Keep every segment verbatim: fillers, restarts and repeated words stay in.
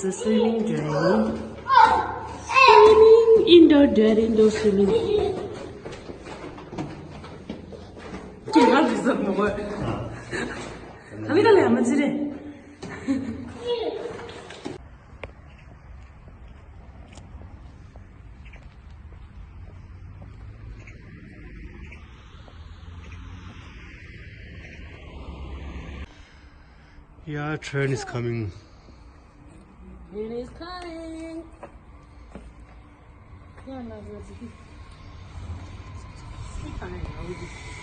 It's a swimming drain. Swimming, indoor drain, indoor swimming. ཅི་ང་ལ་ཟ་མ་གོ། ད་ལི་ཀ་ལ་ཡ་མ་ཚི་རེད། Yeah, train is coming. Train is coming.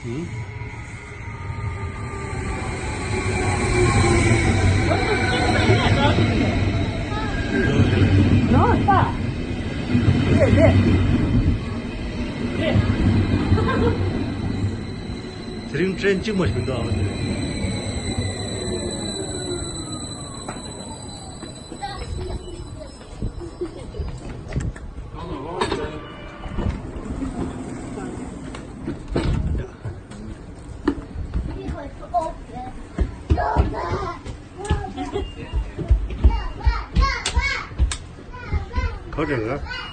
Hmm? དེ་རིང་ཊེན་གཅིག་མ་ཞིག་འདུག་ཨ། ཁོ་དྲན་ག་ད་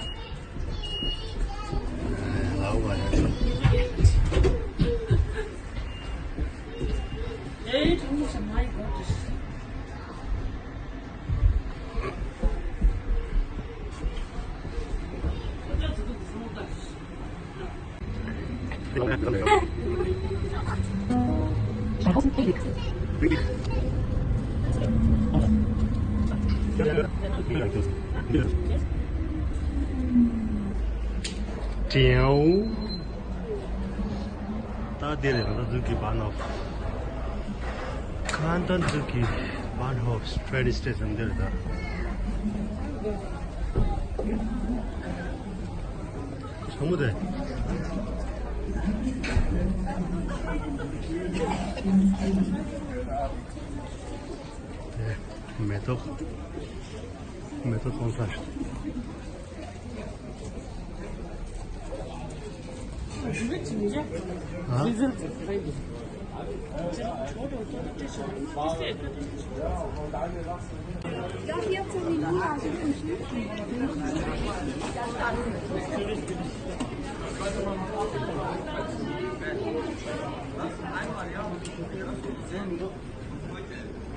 འདི་རེད། ང་ཚོ་འཛུལ་གྱི་བཱན་ཧོབ། ཁ་ཏོན་འཛུལ་གྱི་བཱན་ཧོབ་ཊེན་སི་ཊེ་ཤན་འདི་རེད་ད། ཆང་མོ་དེ། དེ་མེ་ཏོག་མེ་ཏོག་གཏོང་ས་རེད།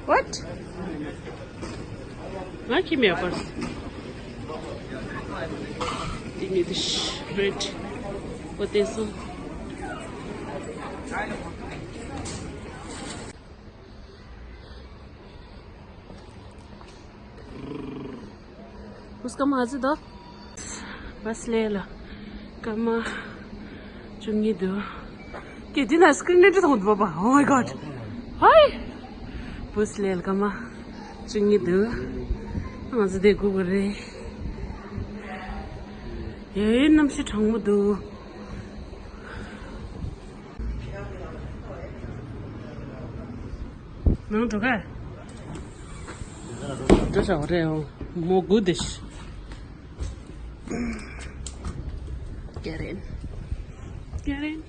What? ང་ཁྱི་མེད་པར། འདི་ནི་འདི་རེད། འོ་དེ་སོང་། བུས་སྐར་མ་ཨ་ཙི་དོ། བུས་ལས་ལ་སྐར་མ་བཅུ་གཉིས་འདུག་ཀྱེ་འདི་ན་སི་ཀི་རིན་ནས་མཐོང་འདུག་པ། Oh my God. ཧའི། བུས་ལས་ལ་སྐར་མ་བཅུ་གཉིས་འདུག་ང་ཚོ་དེ་སྒུག་གི་རེད། ཡེ་གནམ་གཤིས་གྲང་མོ་འདུག་ནང་འགྲོ་ག་འགྲོ་བྱ་བ་རེད། འོ་མོ་དགུ་དེ་ཤི། Get in. Get in.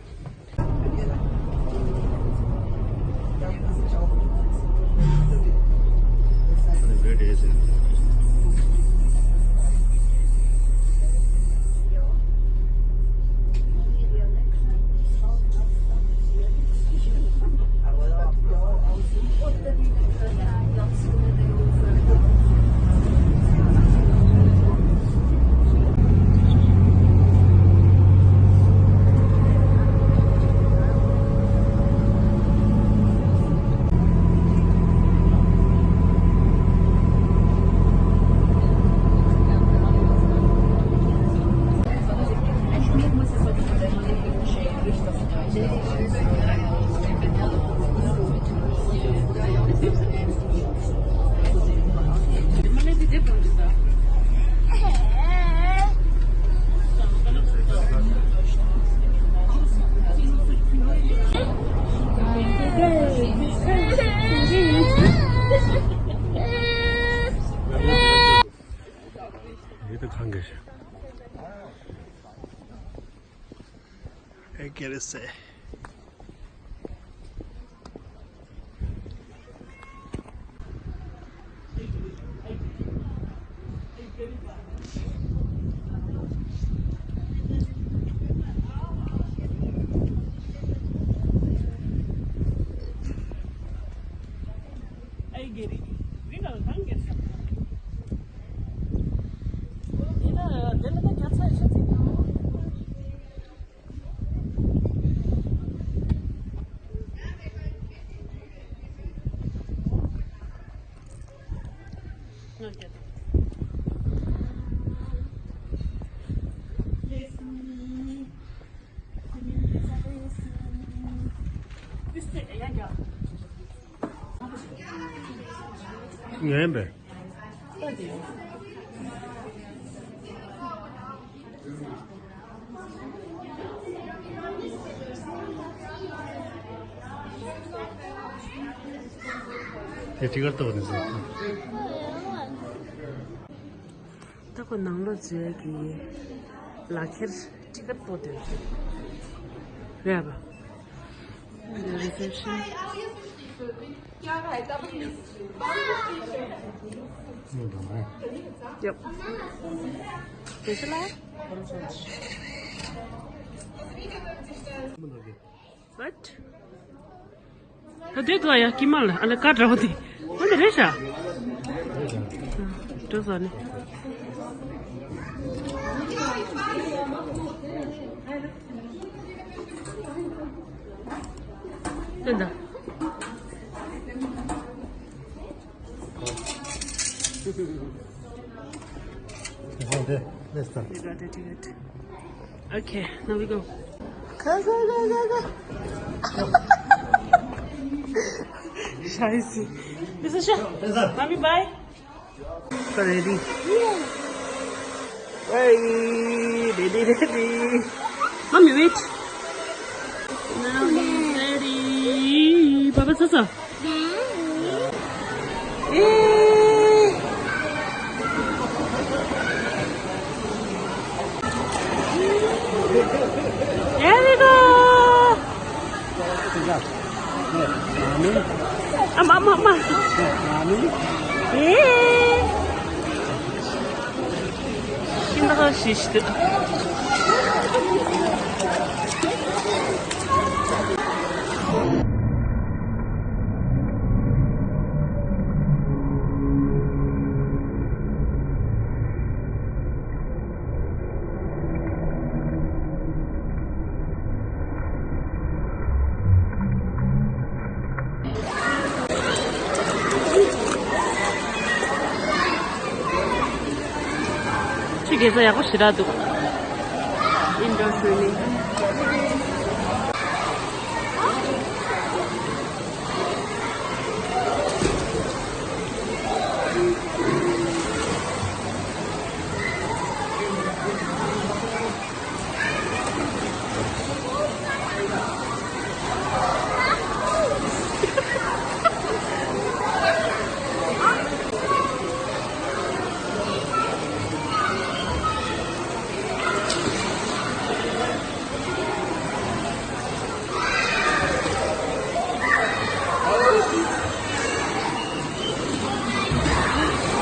ཡིད་དུ་ཁང་གི་ཞིག་ཨེ་ཀེ་རེ་སེ། ངན་པས། དེ་ཊི་ཀེཊ་ཏོག་ནས་བཟོ། ད་ཁོ་ནང་ལོགས་འཛུལ་གྱི་ལག་ཁྱེར་ཊི་ཀེཊ་ཏོག་དེ་རེད་པ། རི་སེབ་ཤན། Yep. What? ད་དེ་ཐོག་ཡ་ཀི་མ་ལ་ཨ་ལ་ཀ་འདྲ་བོ་དེ། ཨ་ནི་རེད་ཤག་འགྲོ་ས་ནི། ལྟོས་དང་། Okay, now we go. Go, go, go, go, go. Scheiße. Bist du schon? Mami, bye. Ready. Hey, ready, ready. Mommy, wait. Now ready. Papa, sasa. Hey. There we go. ཨ་མ་མ་མ། ཨེ། ཤིང་རྟ་ཁ་ཤིག་ཤིག་འདུག་ཁྱི་གེ་ས་ཡག་པོ་ཞེ་དྲག་འདུག Indoor swimming.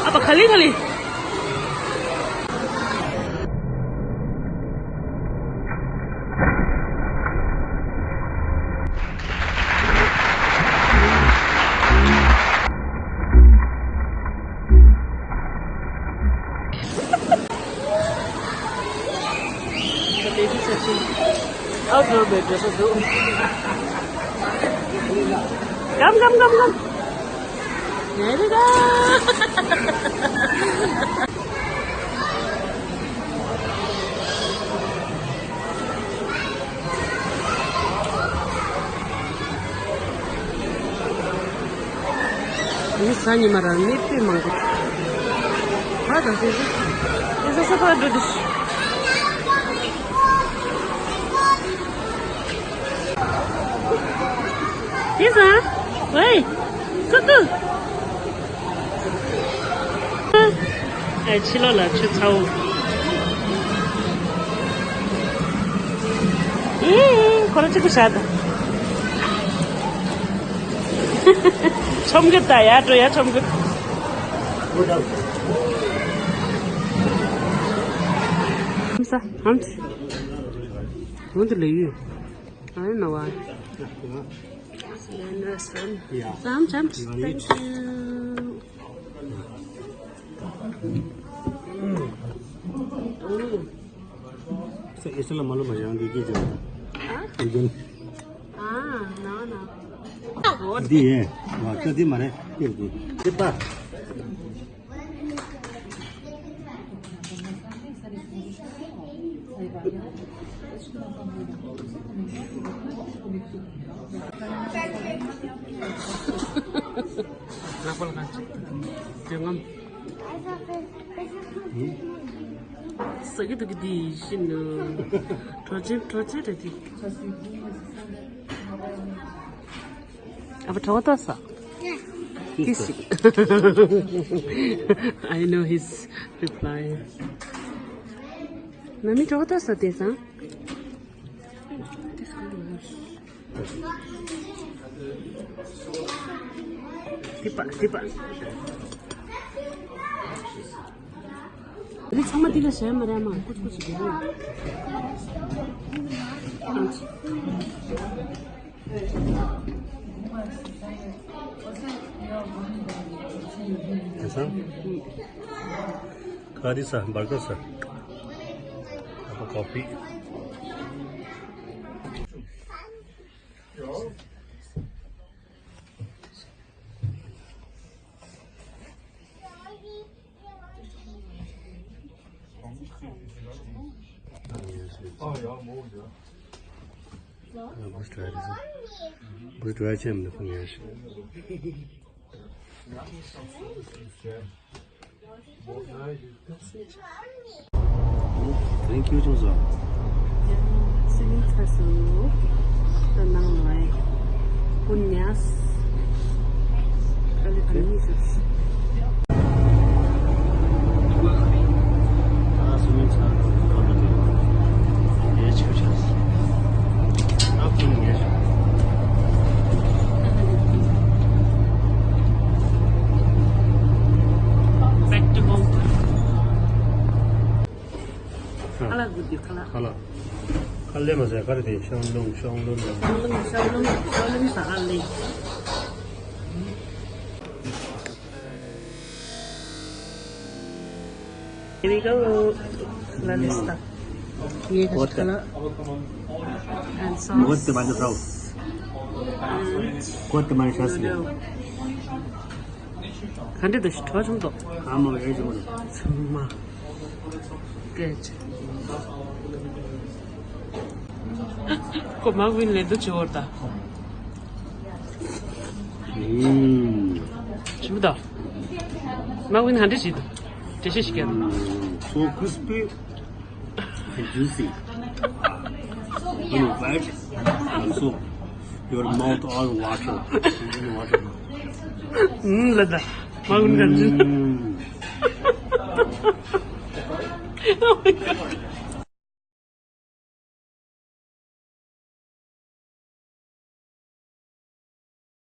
ཨ་ཕ་ག་ལེ་ག་ལེ། Come, come, come, come. There we go. ངའི་གཟའ་ཉི་མ་རང་ནི་དཔེ་མང་པོ། ཧ་ད་ཟེར་ཟེར། དེ་ཟ་ས་ཕར་འགྲོ་དུས། དེ་ཟ། ཝེ། ཀུ་ཀུ། ཨེ་ཕྱི་ལོགས་ལ་ཆུ་ཚ་བོ། ཨེ་ཁོ་རང་གཅིག་པུ་བཞག་དང་། ཆོམ་གི་ད་ཡར་འགྲོ་ཡར་ཆོམ་གི། ཨམ་ས་ཨམ་ས། ཨམ་ས་ལེ་ཡུ། ཨ་ནི་ན་བ། Yeah. Some, some. Thank you. So, it's a little more than the kitchen. Huh? And then. Ah, no, no. Di, eh. Wa, ta di mare. Di, di. Di pa. ལག་པ་ལ་གང་བྱེད། དོན་ངམ། ཟ་གི་འདུག་གི་འདི་ཤི་ནི། གྲོ་ཆེན་གྲོ་ཆེན་རེད་འདི། ཨ་ཕ་གྲོགས་ཏོ་ས། This I know his reply. ན་མི་གྲོགས་ཏོ་ས་དེ་ས། ཏི་པ་ཏི་པ། འདི་ཚང་མ་འདི་ལ་བྱས་མ་རེད་མ། ཀུ་ཅི་ཀུ་ཅི་འདི་རེད། ཨ་ཙི། ཨ་ཙི། ཁ་དི་ས་བར་གར་ས། ཨ་ཁོ་ཁོ་ཕི། Thank you, Jung Soo. Swimming ཚ་སུ། ད་ནང་ལ་ཡ། ཀུན་ཉལ། ད་ལི་ཁ་ནི་སུ། Back to home. ཁ་ལག་དགོས་དུས་ཁ་ལག་ཁ་ལག་ཁ་ལག་མ་ཟད་ག་རེ་དེ་ཤང་ལུང་ཤང་ལུང་ལ། ཤང་ལུང་ཤང་ལུང་ཤང་ལུང་ཟ་ཁ་ལེ། Here we go. La lista. ये खा ला। And sauce. बहुत टमाटर sauce। बहुत टमाटर sauce ले। खंडे दश ठो चुम तो। हाँ, मगर ये चुम तो। चुम्मा। Good. को मागविन ले दो छोड़ता। हम्म। चुदा। मागविन हंडे चीद। जैसे शिकायत। So crispy and juicy. When you bite, and so your mouth all water. Water. हम्म, लदा। मागविन का जूस। हम्म। Oh my God.